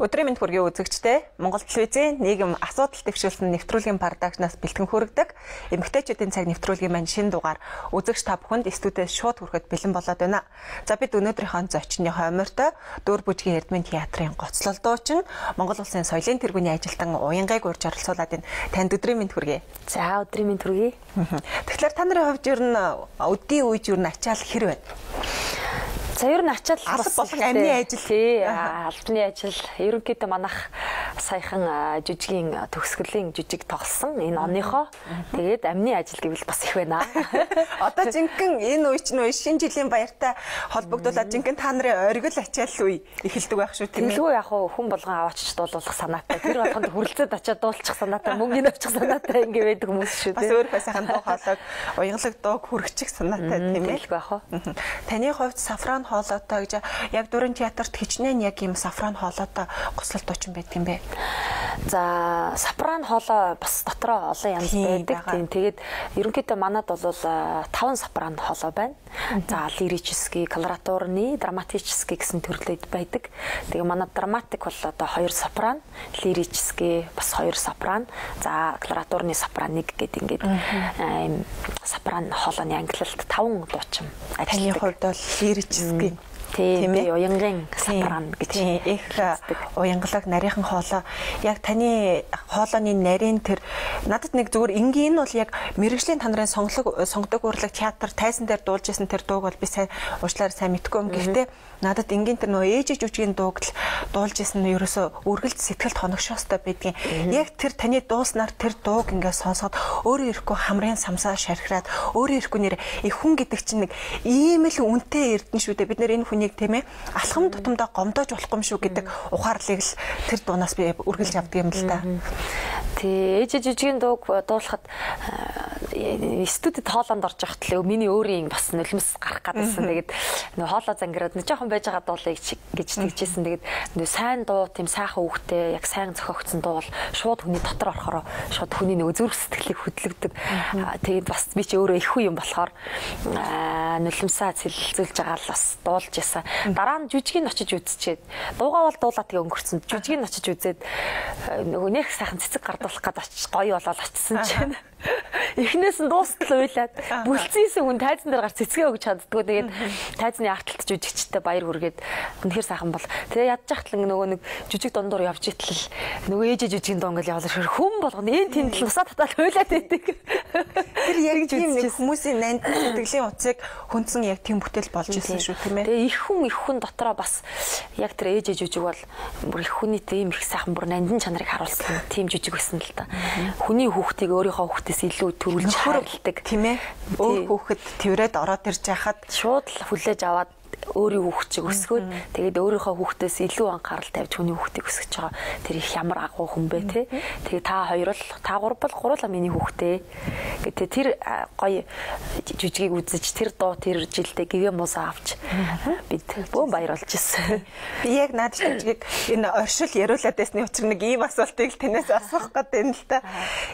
Өдрийн мэнд хүргэе үзэгчдээ. Монгол телевизийн нийгэм асуудал дэвшүүлсэн нэвтрүүлгийн продакшнаас бэлтгэн хүргэдэг эмэгтэйчүүдийн цаг нэвтрүүлгийн маань шинэ дугаар үзэгч та бүхэнд студиэс шууд хүрэхэд бэлэн болоод байна. За бид өнөөдрийнхөө зочны хоймортой Дөөр бүжгийн Эрдмийн театрын гоцлол дуучин Монгол Улсын соёлын тэргүүний ажилтан Уянгайг урьж оролцуулаад байна. Танд өдрийн мэнд хүргэе. За өдрийн мэнд хүргэе. Тэгэхээр та нарын хувьд ер нь өдийн үед ер нь ачаал хэр байна? За ер нь ачаал алба болон амны ажил тий албаны ажил ерөнхийдөө манайх саяхан жижигийн төгсгөлийн жижиг тоглосон энэ оныхоо тэгээд амны ажил гэвэл бас их байна. Одоо жинхэнэ энэ үе чинь үе шинэ жилийн баяртай холбогдуулаад жинхэнэ та нарын оргил ачаал үе эхэлдэг байх шүү тийм ээ. Тэгэлгүй яг хүн болгон аваачч дуулуулах санаатай тэр болгонд хүрэлцээд очиад дуулчих санаатай мөнгөний авчих санаатай ингэ байдаг хүмүүс шүү дээ. Бас өөрийнхөө сайхан дуу хоолойг уянгалаг дууг хүргэчих санаатай тийм ээ. Тэгэлгүй яг. Таны хувьд сафран хоолойтой гэж яг дөрөн театрт хичнээн яг ийм сафран хоолойтой гоцлол дуучин байдаг юм бэ? За сапран хоолой бас дотроо олон янз байдаг. Тийм тэгээд ерөнхийдөө манад бол 5 сапран хоолой байна. За лирический, колоратурны, драматический гэсэн төрлүүд байдаг. Тэгээ манад драматик бол одоо 2 сопран, лирический бас 2 сопран, за колоратурны сопран 1 гэдэг ингээд ийм сопран хоолойны ангилалд 5 дуучин Таны ажилладаг. хувьд бол лирический Тийм би уянгийн сопран гэж их уянгалаг нарийнхан хоолой яг таны хоолойны нарийн тэр надад нэг зүгээр энгийн нь бол яг мэрэгжлийн та нарын сонгодог урлаг театр тайзан дээр дуулж исэн тэр дууг бол би сайн уучлаарай сайн мэдэхгүй юм. Гэхдээ надад энгийн тэр нөө ээжээ жүжигийн дууг л дуулж исэн нь ерөөсөө үргэлж сэтгэлд хоногшоостой байдгийн. Яг тэр таны дууснаар тэр дууг ингээд сонсоход өөрөө ирэхгүй хамрын самсаа шархираад өөрөө ирэхгүй нэр их хүн гэдэг чинь нэг ийм л үнэтэй эрдэн шүү дээ. Бид нэр энэ хүнийг тийм ээ алхам тутамдаа гомдоож болохгүй юм шүү гэдэг ухаарлыг л тэр дуунаас би үргэлж авдаг юм л та. Тий, ээжээ жижигэн дууг дуулахад студид хоолонд орж явахад л миний өөрийн бас нулимс гарах гадсан. Тэгээд нөө хоолоо зангираад нэг жоохон байж байгаа дуулыг гэж тэгжсэн. Тэгээд нөө сайн дуу, тийм сайхан үгтэй, яг сайн зохиогдсон дуу бол шууд хүний дотор орохороо шууд хүний нөгөө зүрх сэтгэлийг хөдлөгдөг. Тэгээд бас би чи өөрөө их хүн юм болохоор нулимсаа цэлзүүлж байгаа л бас дуулж ясан. Дараа нь жүжигийг очиж үзчихэд дуугаа бол дуулаад тэгээ өнгөрцөн. Жүжигийг очиж үзээд нөгөө нэх сайхан цэцэг гардуулах гээд очиж гоё болоод очсон чинь эхнээс нь дуустал уйлаад бүлцээсэн хүн тайзан дээр гарч цэцгээ өгч чаддгүй. Тэгээд тайзны арталт жүжигчтэй баяр хүргээд үнэхэр сайхан бол. Тэгээ ядж хахтал нөгөө нэг жүжиг дундуур явж итэл нөгөө ээжээ жүжигийн дуу ингээл явуулах хүн болгоно энэ тэнд л усаа татаад уйлаад байдаг. Тэр яг тийм нэг хүмүүсийн нанд сэтгэлийн утсыг хүндсэн яг тийм бүтээл болж исэн шүү тийм ээ. Тэгээ их хүн дотроо бас яг тэр ээжээ жүжиг бол бүр их хүний тийм их сайхан бүр нандин чанарыг харуулсан тийм жүжиг байсан л та. Хүний хүүхдийг өөрийнхөө хүүхдээс илүү төрүүлж хайрладаг тийм ээ. Өөр хүүхэд тэрвэрэд ороод ирж байхад шууд л хүлээж аваад өөрийн хүүхд чиг өсгөөд тэгээд өөрийнхөө хүүхдээс илүү анхаарал тавьж хүний хүүхдийг өсгөж байгаа тэр их ямар агуу хүн бэ те. Тэгээд та хоёр л та гурав бол гурлаа миний хүүхдээ гэдэг тэр гоё жүжигийг үзэж тэр дуу тэр жилдээ гэвээ муусаа авч бид бөөн баяр болж ирсэн. Би яг наад жүжигийг энэ оршил яриулаад байсны учир нэг ийм асуултыг л танаас асуух гээд байна л та.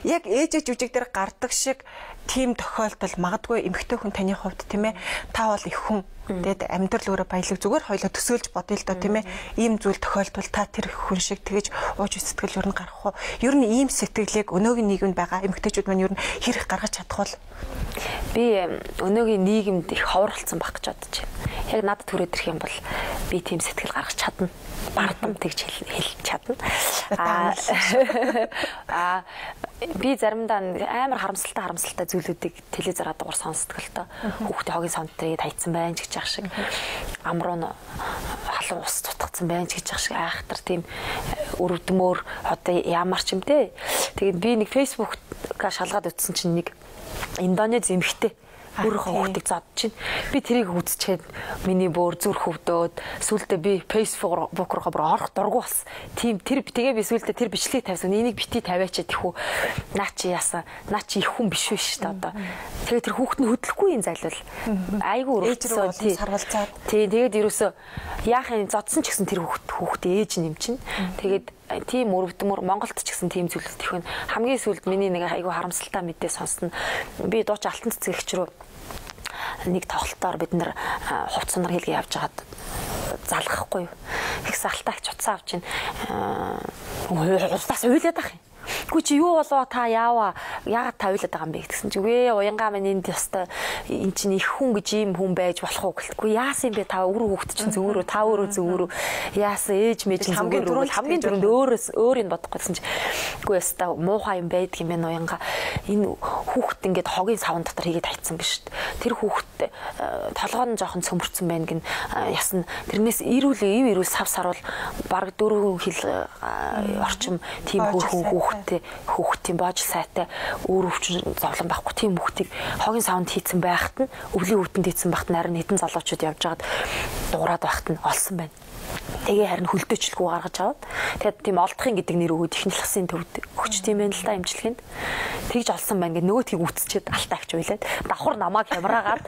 Яг ээжээ жүжиг дээр гардаг шиг тийм тохиолдол магадгүй эмэгтэй хүн таны хувьд тийм ээ та бол их хүн. Тэгээд амьдрал өөрөө баялаг зүгээр хоёлоо төсөөлж бодъё л доо тийм ээ. Ийм зүйл тохиолдвол та тэр хүн шиг тэгэж ууж сэтгэл ер нь гарах уу? Ер нь ийм сэтгэлийг өнөөгийн нийгэмд байгаа эмэгтэйчүүд маань ер нь хэрэг гаргаж чадах бол? Би өнөөгийн нийгэмд их ховоролцсон байх гэж бодож байна. Яг надад түрээд ирэх юм бол би тийм сэтгэл гаргаж чадна. Бардам тэгж хэлж чадна. Аа би заримдаа амар харамсалтай зүйлүүдийг телевизээр дугаар сонсдог л доо. Хүүхдээ хогийн сонтрыг хайцсан байна ч гэж ах шиг. Амруу нь халуун ус дутгацсан байна ч гэж ах шиг айхтар тийм өрөвдмөр одоо ямар ч юм те. Тэгээд би нэг Facebook-а шалгаад үзсэн чинь нэг Индонез эмэгтэй өөрийнхөө хүүхдийг зодж чинь. Би тэрийг үзчихэд миний бөөр зүрх өвдөөд сүулдэ би Facebook руугаа бүр орох дургу болсон. Тийм тэр тэгээ би сүулдэ тэр бичлэгийг тавьсан. Энийг бити тавиач тэхүү. Наа чи яасан? Наа чи их хүн биш үү шүү дээ одоо. Тэгээ тэр хүүхд нь хөдлөхгүй юм зайлвал. Айгүй өрөвдсөн тий. Сарвалцаад. Тий тэгээд ерөөсөө яах юм зодсон ч гэсэн тэр хүүхд ээж нь юм чинь. Тэгээд тийм өрөвдмөр Монголд ч гэсэн тийм зүйлүүд их байна. Хамгийн сүүлд миний нэг айгүй харамсалтай мэдээ сонсно. Би дууч Алтан цэцэгч рүү Нэг тоглолтоор бид нар хувц сунар хийлгээ явж байгаад залгахгүй юу. Тэгсэн алтаагч утсаа авч ин улсаас уйлаад ах юм. Үгүй чи юу болоо та яава яагаад та уйлаад байгаа юм бэ гэсэн чи үгүй уянгаа минь энд ёстой эн чинь их хүн гэж ийм хүн байж болох уу гэлтгүй яасан юм бэ та өөр хүүхд чинь зөвөрөө та өөрөө зөвөрөө яасан ээж мэж чинь зөвөрөө хамгийн түрүүнд өөрөөс өөрийг бодохгүй гэсэн чи үгүй ёстой муухай юм байдаг юм байна уянгаа энэ хүүхд ингээд хогийн савн дотор хийгээд хайцсан биш тэр хүүхд толгой нь жоохон цөмөрцөн байна гин ясна тэрнээс ирүүл ив ирүүл сав саруул бараг 4 хил орчим тийм хөөрхөн хүүхдтэй хүүхдийн боожл сайтай өөр өвчин зовлон байхгүй тийм хүүхдийг хогийн савнд хийцэн байхад нь өвлийн өвдөнд хийцэн байхад нь харин хэдэн залуучууд явж байгаад дуурайд байхад нь олсон байна. Тэгээ харин хөлдөөчлгүй гаргаж аваад тэгээд тийм олдохын гэдэг нэр өгөөд ихнэл хасын төвд өгч тийм байх л та эмчилгээнд тэгж олсон байна гэ нөгөөдгийг үтсчихэд алтаагч уйлаад давхар намайг хямраагаад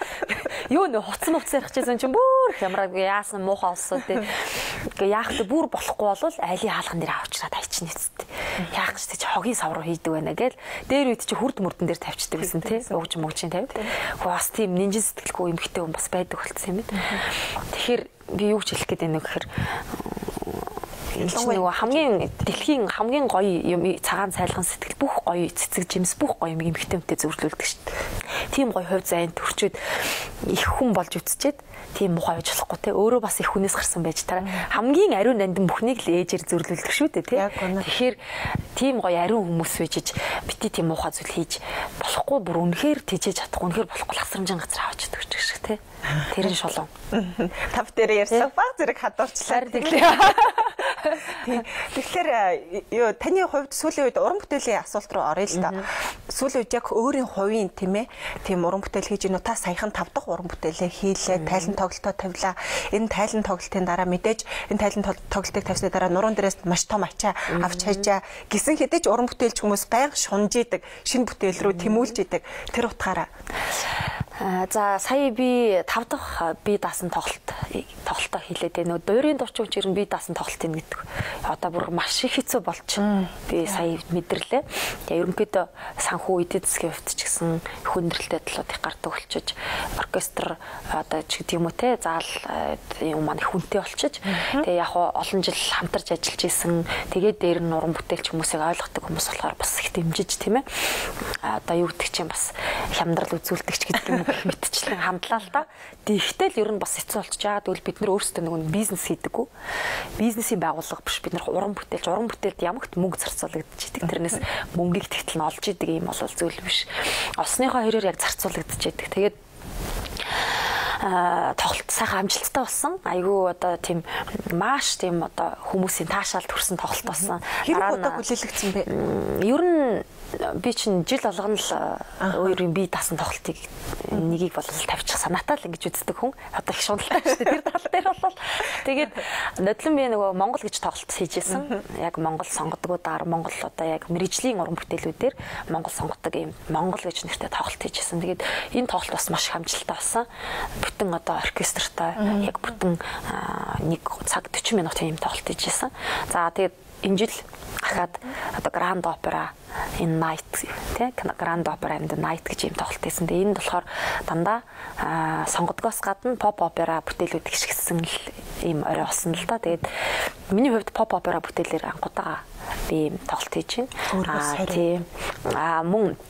юу нэ хуцсан хувцас ярих гэсэн чинь бүр хямраад яасан муухай олсоо тэ гэ яах вэ бүр болохгүй болвол айлын хаалган дээр авчраад хайчихна үсттэй яах гэж чи хогийн сав руу хийдэг байна гээл дээр үед чи хүрд мөрдөн дээр тавьчихдаг гэсэн тэ ууж муучин тавь хөө бас тийм нинжин сэтгэлгүй эмхтэй хүн бас байдаг болцсон юм байна. Тэгэхээр би юу ч хэлэх гээд байна вэ гэхээр энэ чинь нөгөө хамгийн дэлхийн хамгийн гоё юм цагаан цайлган сэтгэл бүх гоё цэцэг жимс бүх гоё юм эмхтэй хүнтэй зөвлөлдөг шүү дээ. Тийм гоё хувь зайн төрчөөд их хүн болж үтсчээд тийм муухай байж болохгүй те өөрөө бас их хүнээс гарсан байж тараа хамгийн ариун нандин бүхнийг л ээжээр зөвлөлдөг шүү дээ те. Тэгэхээр тийм гоё ариун хүмүүс байж бити тийм муухай зүйл хийж болохгүй бүр үнэхээр тэжээж чадахгүй үнэхээр болохгүй ласрамжин газар авч чаддаг ч гэх шиг те. Тэр нь шулуун. Тав дээр ярьсан баг зэрэг хадуурчлаа. Тэгэхээр юу таны хувьд сүүлийн үед уран бүтээлийн асуулт руу оръё л доо. Сүүлийн үед яг өөрийн хувийн тийм ээ тийм уран бүтээл хийж гинүү та саяхан 5 дахь уран бүтээлээ хийлээ, тайлан тоглолтоо тавилаа. Энэ тайлан тоглолтын дараа мэдээж энэ тайлан тоглолтыг тавьсны дараа нуруунд дээрээс маш том ачаа авч хайжаа гэсэн хэдий ч уран бүтээлч хүмүүс байнга шунж идэг, шинэ бүтээл рүү тэмүүлж идэг. Тэр утгаараа за сая би 5 дахь би даасан тоглолтоо хийлээ дээ. Нөгөө дуурийн дурчин хүчээр нь би даасан тоглолт ийн гэдэг. Одоо бүр маш их хэцүү болчихно. Би сая мэдэрлээ. Тэгээ ерөнхийдөө санхүү эдийн засгийн хувьд ч гэсэн хүндрэлтэй талууд их гардаг болчихж оркестр одоо ч гэдэг юм уу те заал юм маань их хүнтэй болчихж тэгээ яг хуу олон жил хамтарч ажиллаж исэн. Тэгээ дээр нь уран бүтээлч хүмүүсийг ойлгодог хүмүүс болохоор бас их дэмжиж тийм ээ. Одоо юу гэдэг чинь бас хямдрал үзүүлдэг ч гэдэг юм мэтчлэн хандлаа л да. Тэгтэл ер нь бас хэцүү болчих. Яагаад гэвэл бид нар өөрсдөө нөгөө бизнес хийдэггүй. Бизнесийн байгууллага биш. Бид нар уран бүтээлч, уран бүтээлд ямагт мөнгө зарцуулагдчихэдэг. Тэрнээс мөнгийг тэгтэл нь олж идэг юм бол зүйл биш. Олсныхоо хэрээр яг зарцуулагдчихэдэг. Тэгээд тоглолт сайхан амжилттай болсон. Айгүй одоо тийм маш тийм одоо хүмүүсийн таашаал төрсэн тоглолт болсон. Хэрэг удаа хүлээлгдсэн бэ? Ер нь би чинь жил болгоно л өөрийн бие даасан тоглолтыг нэгийг бол тавьчих санаатай л ингэж үздэг хүн. Одоо их шуналтай шүү дээ. Тэр тал дээр бол тэгээд нодлон би нөгөө Монгол гэж тоглолт хийжсэн. Яг Монгол сонгодгуудаар Монгол одоо яг мэрэгжлийн уран бүтээлүүдээр Монгол сонгодог юм Монгол гэж нэртэй тоглолт хийжсэн. Тэгээд энэ тоглолт бас маш их амжилттай болсон. Бүтэн одоо оркестртай яг бүтэн 1 цаг 40 минутын юм тоглолт хийжсэн. За тэгээд энэ жил ахаад одоо Grand Opera in Night тий Grand Opera in the Night гэж юм тоглолт хийсэн. Тэгээ энд болохоор дандаа сонгодгоос гадна pop opera бүтээлүүд гიშгсэн л ийм орой болсон л да. Тэгээд миний хувьд pop opera бүтээлээр анхудаага би ийм тоглолт хийж байна. Тий. Мөн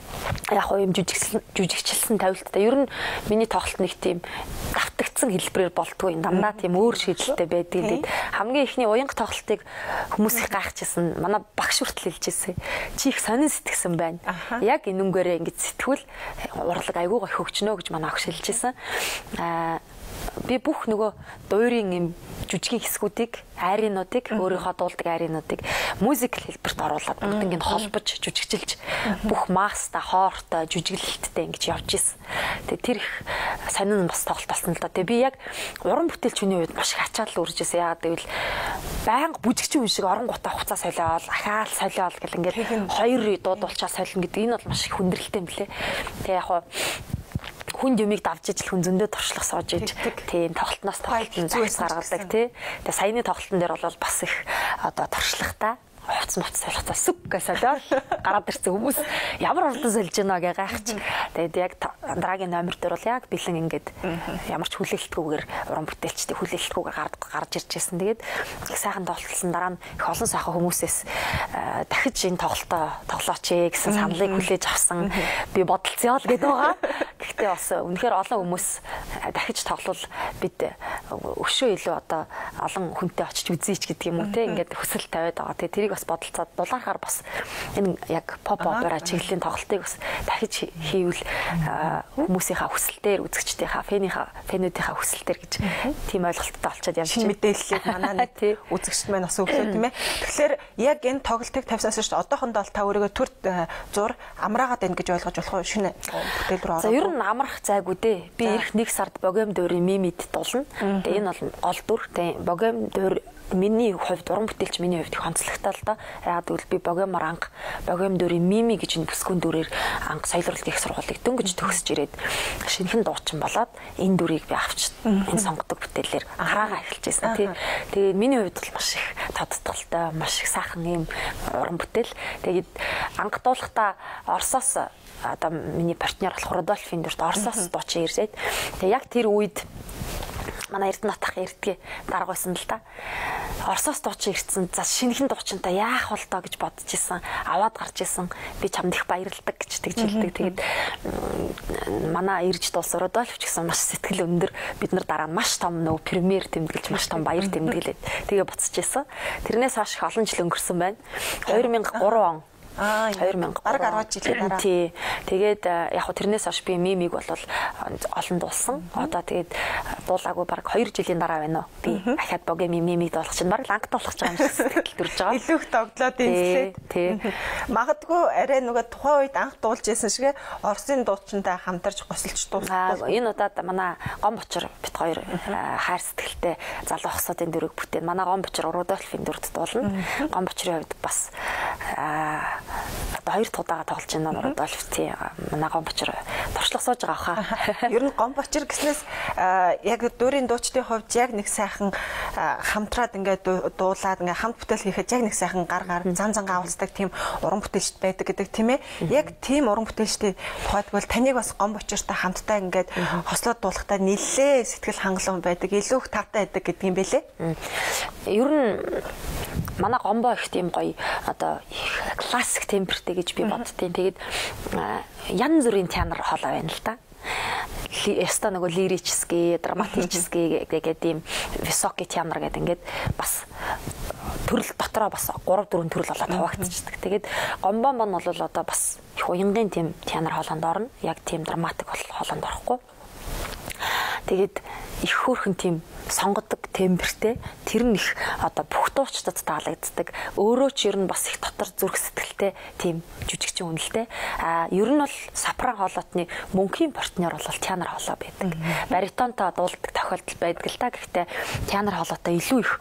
яг хоо юм жүжигчилсэн тавилттай. Ер нь миний тоглолт нэг тийм давтагдсан хэлбэрээр болдгоо юм. Дандаа тийм өөр шийдэлтэй байдаг. Тэгээд хамгийн ихний уянга тоглолтыг хүмүүс их гайхажсэн. Манай багш хүртэл хэлжсэн. Чи их сонин сэтгсэн байна. Яг энүүгээрээ ингэж сэтгвэл урлаг айгүй гой хөгжнө гэж манай багш хэлжсэн. Би бүх нөгөө дуурийн юм жүжигийн хэсгүүдийг, айринуудыг, өөрийнхөө дуулдаг айринуудыг мюзикл хэлбэрт оруулаад бүгд ингэ холбож, жүжигчилж бүх маста, хоортой, жүжиглэлттэй ингэж явж исэн. Тэгээ тэр их сонин бас тоглолт болсон л да. Тэгээ би яг уран бүтээлч хүний үед маш их ачаал үрж исэн. Яагаад гэвэл байнга бүжигчин хүн шиг оронгуудаа хуцаа солиол, ахаал солиол гэл ингээд хоёр дуудуулчаа солино гэдэг энэ бол маш их хүндрэлтэй юм лээ. Тэгээ яг хуу хүнд юмыг давж ижил хүн зөндөө туршлага сууж иж тийм тоглолтноос тоглолтод загас гаргадаг тий. Тэгээ саяны тоглолтын дээр бол бас их одоо туршлагатай Хувцас мовц солихцаа сүг гэж солиод гараад ирсэн хүмүүс ямар хурдан сольж гинэ гэж гайхаж. Тэгээд яг дараагийн номер дээр бол яг бэлэн ингээд ямар ч хүлээлтгүйгээр уран бүтээлчтэй хүлээлтгүйгээр гарч ирж байсан. Тэгээд их сайхан тоглолтсон дараа нь их олон сайхан хүмүүсээс дахиж энэ тоглолтоо тоглооч ээ гэсэн саналыг хүлээж авсан. Би бодолцъё л гэдэг байгаа. Гэхдээ бас үнэхээр олон хүмүүс дахиж тоглол бид өшөө илүү одоо олон хүнтэй очиж үзье ч гэдэг юм уу те ингээд хүсэл тавиад байгаа. Тэгээ тэрийг бас бодолцоод дулаахаар бас энэ яг поп опера чиглэлийн тоглолтыг бас дахиж хийвэл хүмүүсийнхаа хүсэлтээр үзэгчдийнхаа фэнүүдийнхаа хүсэлтээр гэж тийм ойлголттой олцоод явж байна. Мэдээллийг манай нэг үзэгчд маань бас өглөө тийм ээ. Тэгэхээр яг энэ тоглолтыг тавьсаас шүү дээ. Одоохондоо бол та өөрийгөө төр зур амраагаад байна гэж ойлгож болох уу? Шинэ бүтээл рүү ороо. За ер нь амрах зайгүй дээ. Би ирэх 1 сард Богем дүүрийн мимид дуулна. Тэгээ энэ бол гол дүр. Тэгээ Богем дүүр миний хувьд уран бүтээлч миний хувьд их онцлогтой л доо. Яг гэвэл би Богемор анх Богем дүүрийн мими гэж энэ бүсгүйн дүрээр анх соёл урлагийн их сургуулийг дөнгөж төгсөж ирээд шинэхэн дуучин болоод энэ дүрийг би авч энэ сонгодог бүтээлээр анхаараа эхэлж байсан тий. Тэгээд миний хувьд бол маш их тодтолтой, маш их сайхан юм уран бүтээл. Тэгээд анх дуулахдаа Оросоос одоо миний партнер болох Рудольфийн дүрт Оросоос дуучин ирээд тэгээд яг тэр үед манай Эрдэнэ отох эрдгээ дарга байсан л да. Оросоос дуучин ирсэн. За шинэхэн дуучинтай яах бол доо гэж бодож исэн. Аваад гарч исэн. Би чамд их баярлдаг гэж тэгж хэлдэг. Тэгээд манай ирж дуулсан Рудольф ч гэсэн маш сэтгэл өндөр. Бид нар дараа нь маш том нөө премьер тэмдэглэж, маш том баяр тэмдэглээд тэгээ буцаж исэн. Тэрнээс хойш их олон жил өнгөрсөн байна. 2003 он 2000 бараг 10 жилийн дараа. Тий. Тэгээд яг хөө тэрнээс хойш би мимиг бол олон дуулсан. Одоо тэгээд дуулаагүй бараг 2 жилийн дараа байна уу. Би ахаад Богемийн мимиг дуулах чинь бараг ланг дуулах гэж байгаа юм шиг сэтгэл төрж байгаа. Илүү их догдлоод инслээд. Тий. Магадгүй арай нөгөө тухайн үед анх дуулж байсан шиг Оросын дуучинтай хамтарч госолж дууссан. Энэ удаад манай Гон бочор бит хоёр хайр сэтгэлтэй залуу хосуудын дүрийг бүтээн. Манай Гон бочор Рудольфийн дүрд дуулна. Гон бочрын хувьд бас одоо хоёр дахь удаага тоглож байна Рудольф тий. Манай Гон бочор туршлага сууж байгаа хаа. Ер нь Гон бочор гэснээс яг дүүрийн дуучдын хувьд яг нэг сайхан хамтраад ингээд дуулаад ингээд хамт бүтээл хийхэд яг нэг сайхан гар гар зан зангаа авалцдаг тийм уран бүтээлчд байдаг гэдэг тийм ээ. Яг тийм уран бүтээлчдийн тухайд бол таныг бас Гон бочортой хамтдаа ингээд хослоод дуулахдаа нэлээ сэтгэл хангалуун байдаг, илүү их таатай байдаг гэдэг юм бэлээ. Ер нь манай Гомбо их тийм гоё одоо классик темпертэй гэж би боддtiin. Тэгээд янз бүрийн тенор хоолой байна л да. Яста нөгөө лирический, драматический гэдэг ийм высокий тенор гэдэг ингээд бас төрөл дотроо бас 3 4 төрөл болоод хуваагдчихдаг. Тэгээд Гомбо мань бол одоо бас их уянгийн тийм тенор хоолойнд орно. Яг тийм драматик хоолойнд орохгүй. Тэгээд их хөөрхөн тийм сонгодог тембертэй тэр нь их одоо бүх дуучдад таалагддаг. Өөрөө ч ер нь бас их дотор зүрх сэтгэлтэй тийм жүжигчин үнэлтэй. А ер нь бол сопран хоолойтны мөнхийн партнер бол тенор хоолой байдаг. Баритонтой дуулдаг тохиолдол байдаг л та. Гэхдээ тенор хоолойтой илүү их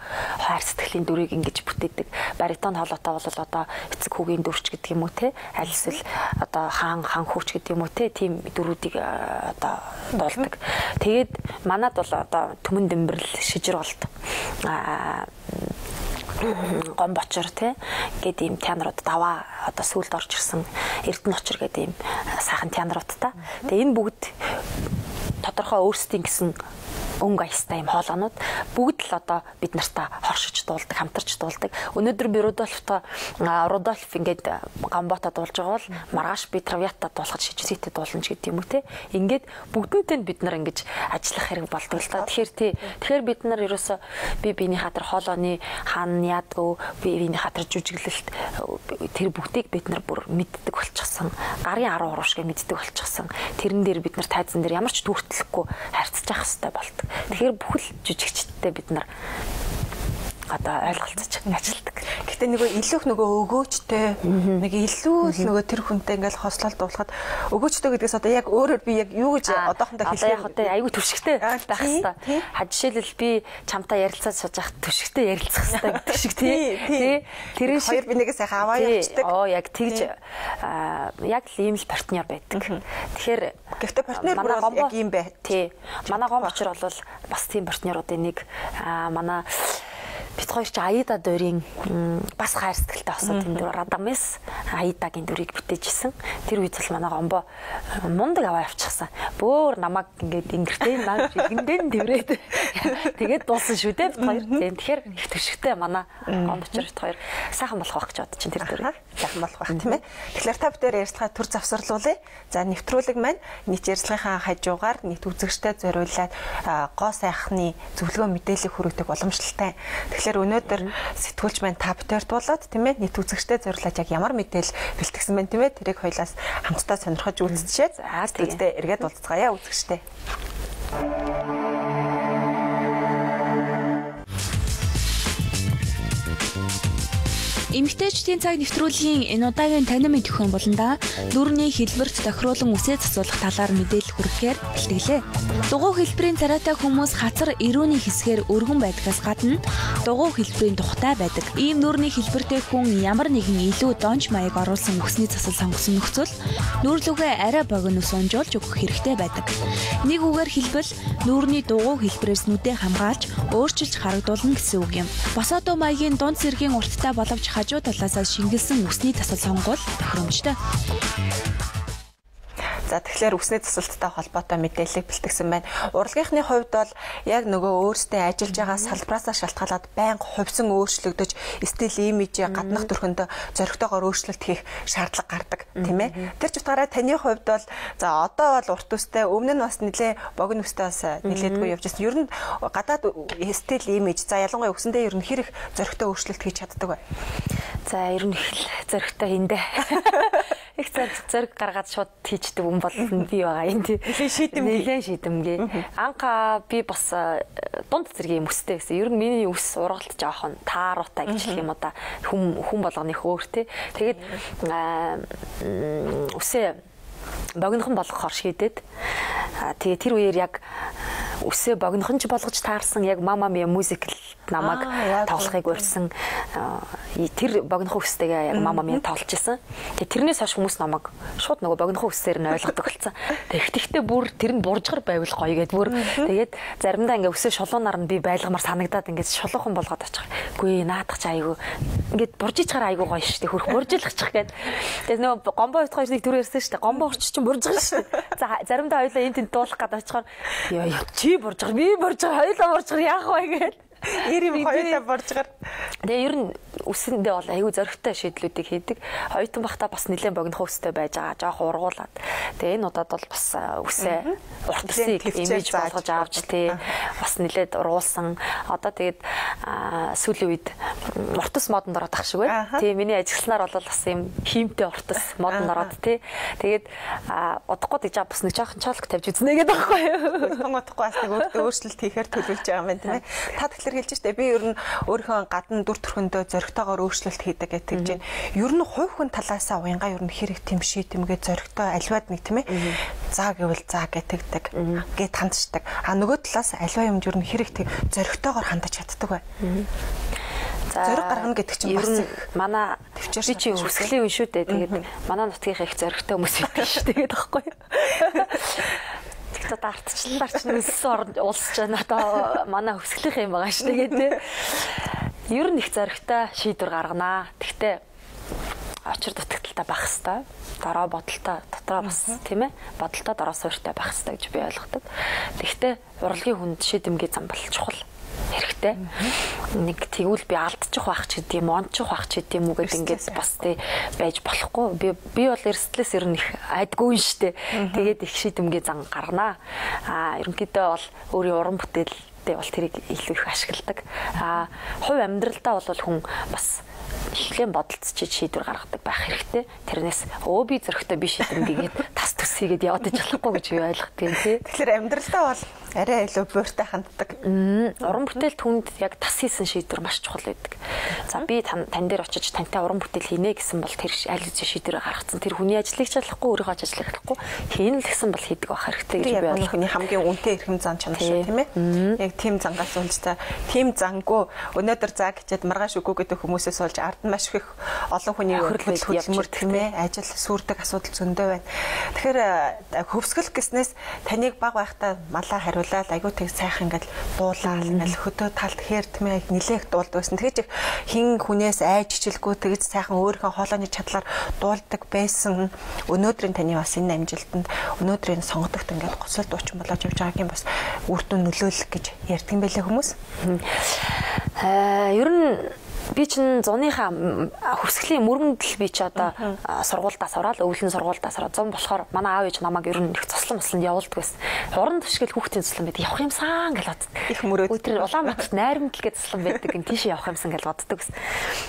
хайр сэтгэлийн дүрийг ингэж бүтээдэг. Баритон хоолойтой бол одоо эцэг хүүгийн дүрч гэдэг юм уу те. Аль эсвэл одоо хаан хан хүүч гэдэг юм уу те. Тийм дүрүүдийг одоо дуулдаг. Тэгээд манад бол одоо Түмэн Дэмбэрл, Шижир болд Гон бочор те гээд ийм тенорууд даваа одоо сүүлд орж ирсэн Эрдэнэ очор гээд ийм сайхан теноруудтай. Тэгээ энэ бүгд тодорхой өөрсдийн гэсэн өнгө аястай юм хоолойнууд бүгд л одоо бид нартаа хоршиж дуулдаг, хамтарч дуулдаг. Өнөөдөр би Рудольфтой Рудольф ингээд Гамбота дуулж байгаа бол маргааш би Травиата дуулахад Шижиситэй дуулна ч гэдэг юм уу те. Ингээд бүгдэнтэй нь бид нар ингэж ажиллах хэрэг болдог л та. Тэгэхээр тий. Тэгэхээр бид нар ерөөсө би биений хатар хоолойны хаан яадгүй, би биений хатар жүжиглэлт тэр бүгдийг бид нар бүр мэддэг болчихсон. Гарын 13 шиг мэддэг болчихсон. Тэрэн дээр бид нар тайзан дээр ямар ч түүртлэхгүй харьцаж явах хэрэгтэй болдог. Тэгэхээр бүхэл жүжигчдтэй бид нар одоо ойлголцож ажилладаг. Гэтэ нөгөө илүү их нөгөө өгөөчтэй нэг илүү л нөгөө тэр хүнтэй ингээл хослол дуулахад өгөөчтэй гэдгээс одоо яг өөрөөр би яг юу гэж одоохондоо хэлэх вэ? Одоо яг айгүй түвшигтэй байх хэвээр. Ха жишээлбэл би чамтай ярилцаад сууж байхад түвшигтэй ярилцах хэвээр гэдэг шиг тий. Тэр хоёр би нэгээ сайхан аваа явчихдаг. Оо яг тэгж яг л ийм л партнер байдаг. Тэгэхээр гэхдээ партнер бүр яг ийм бай. Тий. Манай Гон бочор бол бас тийм партнеруудын нэг. Манай Бид хоёр чи Аида дөрийн бас хайр сэтгэлтэй болсон тийм дүр Радамес Аидагийн дүрийг бүтээж исэн. Тэр үед бол манай Гомбо мундаг аваа явчихсан. Бөөр намайг ингээд ингэртэй наа жигэндэн тэврээд тэгээд дуусан шүү дээ бид хоёр. Тийм тэгэхээр их төшөгтэй манай Гомбо учир бид хоёр сайхан болох байх гэж бодож чинь тэр дүрийг. Сайхан болох байх тийм ээ. Тэгэхээр та бүдээр ярилцлага төр завсарлуулъя. За нэвтрүүлэг маань нийт ярилцлагынхаа хажуугаар нийт үзэгчдэд зориулаад гоо сайхны зөвлөгөө мэдээлэл хүргэдэг боломжтой. Тэгэхээр өнөөдөр сэтгүүлч маань та бүдээрт болоод тийм ээ нийт үзэгчдэд зориулаад яг ямар мэдээлэл бэлтгэсэн бэ тийм ээ тэрийг хоёлаас хамтдаа сонирхож үзчихээ. За тэгтээ эргээд уулзцгаая үзэгчдээ. Эмэгтэйчдийн цаг нэвтрүүлгийн энэ удаагийн танин мэдэх хүн болондаа нүүрний хэлбэрт тохируулан үсээ засуулах талаар мэдээлэл хүргэхээр бэлтгэлээ. Дугуй хэлбэрийн царайтай хүмүүс хацар эрүүний хэсгээр өргөн байдгаас гадна дугуй хэлбэрийн тухтай байдаг. Ийм нүүрний хэлбэртэй хүн ямар нэгэн илүү донж маяг оруулсан үсний засал сонгосон нөхцөл нүүрлүүгээ арай богино ус унжуулж өгөх хэрэгтэй байдаг. Нэг үгээр хэлбэл нүүрний дугуй хэлбэрээс нүдээ хамгаалж өөрчилж харагдуулна гэсэн үг юм. Босоодоо маягийн дунд зэргийн урттай боловч хажуу талаасаа шингэлсэн үсний засал сонгуул тохиромжтой. За тэгэхээр үсний засалттай холбоотой мэдээллийг бэлтгэсэн байна. Урлагийнхны хувьд бол яг нөгөө өөрсдөө ажиллаж байгаа салбараасаа шалтгаалаад байнга хувьсан өөрчлөгдөж стил имижээ гаднах төрхөндөө зоригтойгоор өөрчлөлт хийх шаардлага гардаг тийм ээ. Тэр ч утгаараа таны хувьд бол за одоо бол урт үстэй өмнө нь бас нэлээ богино үстэй бас нэлээдгүй явж байсан. Ер нь гадаад стил имиж за ялангуяа үсэндээ ер нь хэр их зоригтой өөрчлөлт хийж чаддаг вэ? За ер нь их л зоригтой хийндэ. Их зориг гаргаад шууд хийчдэг хүн бол би байгаа юм тий. Нэлээд шийдэмгий. Анха би бас дунд зэргийн юм өстэй гэсэн. Ер нь миний өс ургалт жоохон тааруутай гэж хэлэх юм уу да. Хүн болгоны хөөр тий. Тэгээд үсээ богинохон болгохоор шийдээд тэгээ тэр үеэр яг үсээ богинохон ч болгож таарсан яг Мама Миа мюзикл намайг тоглохыг урьсан тэр богинохон үстэйгээ яг Мама Миа тоглож исэн. Тэгээ тэрнээс хойш хүмүүс намайг шууд нөгөө богинохон үсээр нь ойлгодог болсон. Тэгээ ихтэй бүр тэр нь буржгар байвал гоё гэд бүр тэгээд заримдаа ингээ үсээ шулуунаар нь би байлгамар санагдаад ингээ шулуухан болгоод очих. Үгүй наадах чи айгүй ингээд буржиж чаар айгүй гоё шүү дээ. Хөрх буржилгачих гээд. Тэгээ нөгөө гомбо хоёр нэг түр ярьсан шүү дээ. Гомбо урч чинь буржгар шүү дээ. За заримдаа хоёлаа энэ тэнд дуулах гээд очихоор ёо чи буржгар би буржгар хоёлаа буржгар яах вэ гээд Эр юм хоёулаа боржгар. Тэгээ ер нь үсэндээ бол айгүй зоригтой шийдлүүдийг хийдэг. Оюутан байхдаа бас нэлээд богинохон үстэй байж байгаа. Жоох ургуулад. Тэгээ энэ удаад бол бас үсээ урт үсийг имиж болгож авч тий бас нэлээд ургуулсан. Одоо тэгээд сүүлийн үед урт ус модонд ороод ах шиг байна. Тий миний ажилласнаар бол бас юм хиймтэй урт ус модонд ороод тий. Тэгээд удахгүй тийж бас нэг жоохон чолк тавьж үзнэ гэдэг байхгүй юу. Удахгүй бас нэг өөртөө өөрчлөлт хийхээр төлөвлөж байгаа юм байна тийм ээ. Та тэгэхээр хэлж штэ би ер нь өөрийнхөө гадна дүр төрхөндөө зоригтойгоор өөрчлөлт хийдэг гэж тэгж байна. Ер нь хувь хүн талаасаа уянгаа ер нь хэрэг тэм шийдэмгээ зоригтой альваад нэг тийм ээ. За гэвэл за гэтэгдэг гэт хандчихдаг. А нөгөө талаас альва юмд ер нь хэрэг тэг зоригтойгоор хандаж чаддаг бай. За зориг гаргана гэдэг чинь бас манай би чи өсгөлийн үн шүү дээ. Тэгээд манай нутгийнхаа их зоригтой хүмүүс байдаг шүү дээ гэдэг байхгүй юу. Тэгтээ одоо ардчлалаар ч нөлсөн улс ч одоо манай өсгөлийнх юм байгаа шүү дээ тий. Ер нь их зоригтой шийдвэр гарганаа. Тэгтээ очир дутагдaltaй байх хэвээр. Дороо бодолтой дотроо бас тийм ээ. Бодолтой дороо суурьтай байх хэвээр гэж би ойлгодог. Тэгтээ урлагийн хүнд шийдэмгий зам бол чухал хэрэгтэй. Нэг тэгвэл би алдчих байх ч гэдэг юм, ончих байх ч гэдэг юм уу гэдэг ингээд бас тий байж болохгүй. Би бол эрсдлээс ер нь их айдгүй юм штэ. Тэгээд их шийдэмгий зан гарганаа. Аа ерөнхийдөө бол өөрийн уран бүтээлдээ бол тэрийг илүү их ашигладаг. Аа хувь амьдралдаа бол хүн бас ихлэн бодолцож шийдвэр гаргадаг байх хэрэгтэй. Тэрнээс өө би зөрөгтэй би шийдэмгийгээд тас төс хийгээд яваад иж болохгүй гэж би ойлгодог юм тий. Тэгэхээр амьдралдаа бол арай илүү бууртай ханддаг. Уран бүтээлт хүнд яг тас хийсэн шийдвэр маш чухал байдаг. За би тань дээр очиж тантай уран бүтээл хийнэ гэсэн бол тэр аль хэзээ шийдвэр гаргацсан. Тэр хүний ажлыг ч чадахгүй, өөрийнхөө ажлыг чадахгүй хийнэ л гэсэн бол хийдэг байх хэрэгтэй гэж би ойлгох. Хүний хамгийн үнэтэй эрхэм зан чанар шүү тийм ээ. Яг тийм зангаас болж за тийм зангүй өнөөдөр за гэчээд маргааш үгүй гэдэг хүмүүсээс болж ард нь маш их олон хүний хөдөлмөр тийм ээ ажил сүрдэг асуудал зөндөө байна. Тэгэхээр хөвсгөл гэснээс таныг баг байхдаа малаа хариулаад хариулаад айгүй тэг сайхан ингээд дуулаад ингээд хөдөө талд хээр тэмээ нилээх дуулдаг байсан. Тэгэж их хин хүнээс айж хичээлгүй тэгж сайхан өөрийнхөө хоолойны чадлаар дуулдаг байсан. Өнөөдрийн таны бас энэ амжилтанд өнөөдрийн сонгодогт ингээд гоцол дуучин болоод явж байгаагийн бас үр дүн нөлөөлөх гэж ярьдаг юм байлээ хүмүүс. Ер нь би чинь зуныхаа хөрсгөлийн мөрөндөл би чи одоо сургуульдаа сураад өвлөн сургуульдаа сураад зун болохоор манай аав ээж намайг ер нь их цослон мослонд явуулдаг байсан. Уран төвшгөл хүүхдийн цослон байдаг. Явах юмсан гэж боддог. Их мөрөөд. Тэр Улаанбаатарт найрамдал гэж цослон байдаг. Энэ тийшээ явах юмсан гэж боддог гэсэн.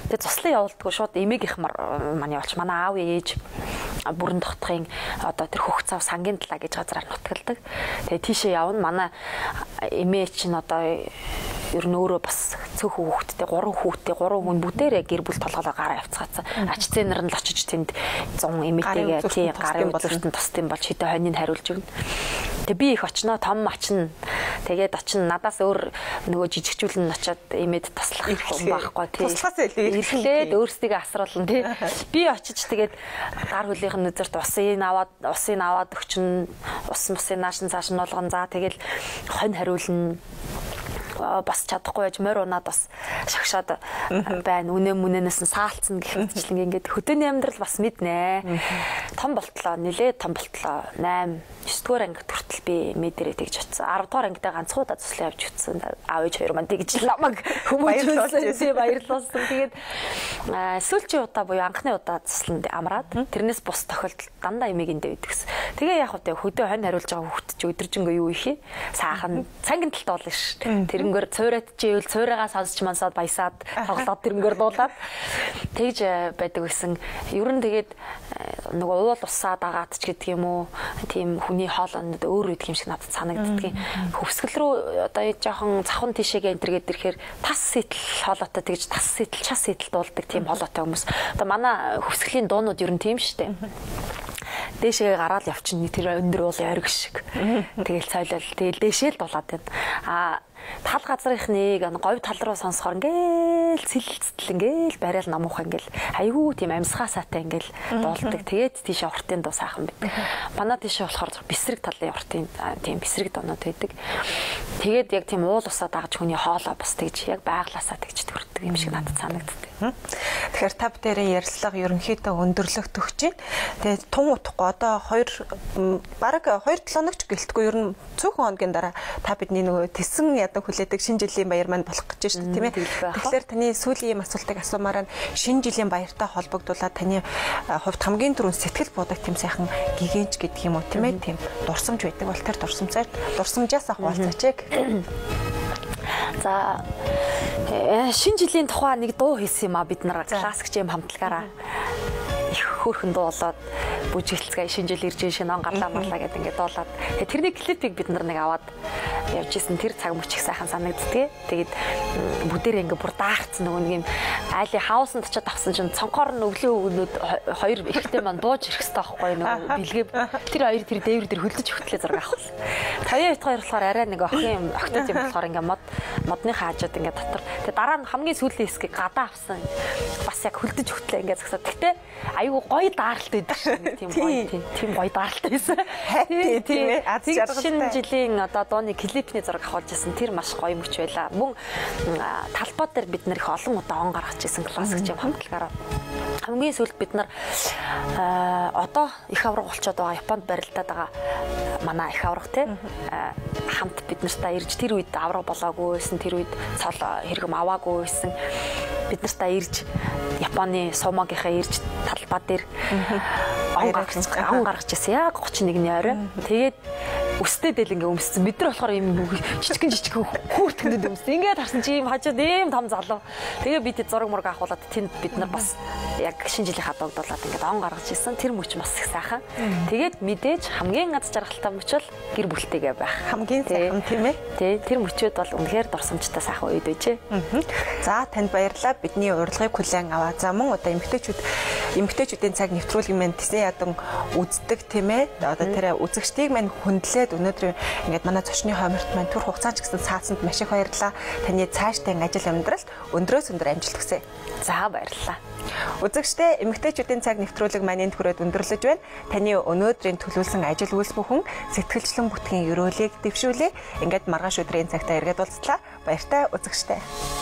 Тэгээ цослон явуулдаггүй шууд эмээгийнх маань явуулч манай аав ээж бүрэн дотхын одоо тэр хөх цав сангийн талаа гэж газараар нутгалдаг. Тэгээ тийшээ явна. Манай эмээ чинь одоо ер нь өөрөө бас цөөхөн хүүхэдтэй 3 хүүхэдтэй 3 хүн бүгдээрээ гэр бүл толгоолоо гараа явцгаацсан. Ач зээнэр нь л очиж тэнд 100 эмээтэйгээ тий гарын үзүүртэн тусдсан болж хэдэн хоньыг хариулж өгнө. Тэгээ би их очноо том очно. Тэгээд очно надаас өөр нөгөө жижигчүүлэн очиад эмээд туслах юм байхгүй тий. Туслахаас илүү эрхлээд өөрсдийгөө асруулна тий. Би очиж тэгээд гар хөлийнх нь үзэрт усын аваад өгчин ус мусын нааш нь цааш нь болгон за тэгэл хонь хариулна. Бас чадахгүй байж морь унаад бас шагшаад байна. Үнэ мүнэнээс нь саалцсан гэх мэтчлэн ингээд хөдөөний амьдрал бас мэднэ. Том болтлоо, нилээд том болтлоо. 8, 9 дугаар ангид хүртэл би мэдэрээ тэгж очсон. 10 дугаар ангидаа ганцхан удаа туслан явж утсан. Аав ээж хоёр маань тэгж намайг хүмүүжүүлсэн. Баярлуулсан. Тэгээд сүүлчийн удаа буюу анхны удаа тусланд амраад тэрнээс бус тохиолдолд дандаа эмийг эндээ байдаг гэсэн. Тэгээ яг үгүй хөдөө хонь хариулж байгаа хүүхд чи өдөржингөө юу их юм? Саахан цангин талд болно ш. Тэрнгээр цуураад чивэл цуураагаа сонсч мансаад баясаад тоглоод тэрнгээр дуулаад тэгж байдаг гэсэн. Ер нь тэгээд нөгөө уул усаа дагаад ч гэдэг юм уу тийм хүний хоолойнод өөр үйдэг юм шиг надад санагддгийн. Хөвсгөл рүү одоо жоохон завхан тийшээгээ энтергээд ирэхээр тас сэтэл хоолойтой тэгж тас сэтэл час сэтэл дуулдаг тийм хоолойтой хүмүүс. Одоо манай хөвсгөлийн дуунууд ер нь тийм шүү дээ. Дээшээ гараал явчихна тэр өндөр уулын ориг шиг. Тэгэл цойлол тэгэл дээшээ л дулаад байна. А тал газрынхныг говь тал руу сонсохоор ингээл цэлцтэл ингээл барайл намуух ингээл айгүй тийм амьсгаа саатай ингээл дуулдаг. Тэгээд тийшээ уртын дуу сайхан байдаг. Манай тийшээ болохоор бэсрэг талын уртын тийм бэсрэг дуунууд байдаг. Тэгээд яг тийм уул усаа дагаж хүний хоолой бас тэгж яг байглаасаа тэгж төрдөг юм шиг надад санагддаг. Тэгэхээр та бүдэрийн ярилцлага ерөнхийдөө өндөрлөх төгч байна. Тэгээд тун утахгүй одоо бараг 2-7 хоног ч гэлтгүй ер нь цөөхөн хоногийн дараа та бидний нөгөө тесэн ядан хүлээдэг шинэ жилийн баяр маань болох гэж байна шүү дээ, тийм ээ. Тэгэхээр таны сүүлийн ийм асуултыг асуумаар нь шинэ жилийн баяртай холбогдуулаад таны хувьд хамгийн түрүүнд сэтгэл буудаг тийм сайхан гигэнч гэдэг юм уу, тийм ээ, тийм дурсамж байдаг бол тэр дурсамжаасаа хуваалцаач ээ. За шинэ жилийн тухай нэг дуу хийсэн юм а бид нар классик жим хамтлагаараа их хөөрхөн дуу болоод бүжиглцгээ шинэ жил ирж шинэ он гарлаа марлаа гэдэг ингээд дуулаад тэрний клипийг бид нар нэг аваад явж исэн тэр цаг мөч их сайхан санагддгийг. Тэгээд бүгдээрээ ингээд бүр даарцсан нөгөө нэг юм айлын хаусанд очиод авсан чинь цонхоор нь өглөө өгнөд хоёр ихтэй маань бууж ирэх хэрэгтэй байхгүй нөгөө бэлгээ тэр хоёр тэр дээвэр дээр хөлдөж өгтлээ зураг авах. Таяа бит хоёр болохоор арай нэг охин юм октод юм болохоор ингээд модны хаажууд ингээд дотор. Тэгээд дараа нь хамгийн сүүлийн хэсгийг гадаа авсан. Бас яг хөлдөж өгтлээ ингээд згсаад. Гэтэ айгүй гоё дааралт байдаг шин. Тийм гоё тийм гоё дааралт байсан. Happy тийм ээ. Аз жаргалтай. Шинэ жилийн одоо дууны клипний зураг авахулж исэн. Тэр маш гоё мөч байлаа. Мөн талбай дээр бид нэр их олон удаа он гаргаж исэн классик жим хамтлагаараа. Хамгийн сүүлд бид нар одоо их авраг болчоод байгаа Японд барилдаад байгаа манай их авраг те хамт бид нартай ирж тэр үед авраг болоогүй байсан. Тэр үед цол хэрэгм аваагүй байсан. Бид нартай ирж Японы сумогийнхаа ирж талбай дээр он гаргаж ирсэн. Яг 31-ний орой. Тэгээд өстэй дэл ингээ өмссөн. Бид нар болохоор ийм жижигэн хүүтгэндэд өмссөн. Ингээд харсан чи ийм хажууд ийм том залуу. Тэгээ би тэд зураг мураг авахулаад тэнд бид нар бас яг шинэ жилийн хадагдуулаад ингээд он гаргаж ирсэн. Тэр мөч бас их сайхан. Тэгээд мэдээж хамгийн аз жаргалтай мөч бол гэр бүлтэйгээ байх. Хамгийн сайхан тийм ээ. Тий, тэр мөчүүд бол үнэхээр дурсамжтай сайхан үед байжээ. За танд баярлалаа. Бидний урилгыг хүлээн аваа. За мөн одоо эмэгтэйчүүд Эмэгтэйчүүдийн цаг нэвтрүүлэг маань тэсэн ядан үздэг, тийм ээ. Одоо тэр үзэгчдийг маань хүндлээд өнөөдөр ингээд манай зочны хойморт маань түр хугацаач гэсэн цаацсанд маш их баярлалаа. Таны цаашдын ажил амьдралд өндрөөс өндөр амжилт хүсье. За, баярлалаа. Үзэгчдээ, эмэгтэйчүүдийн цаг нэвтрүүлэг маань энд хүрээд өндөрлөж байна. Таны өнөөдрийн төлөвлөсөн ажил үйлс бүхэн сэтгэлчлэн бүтгийн ерөөлийг дэвшүүлээ. Ингээд маргааш өдрийн цагтаа эргээд уулзлаа. Баяртай, үзэгчдээ.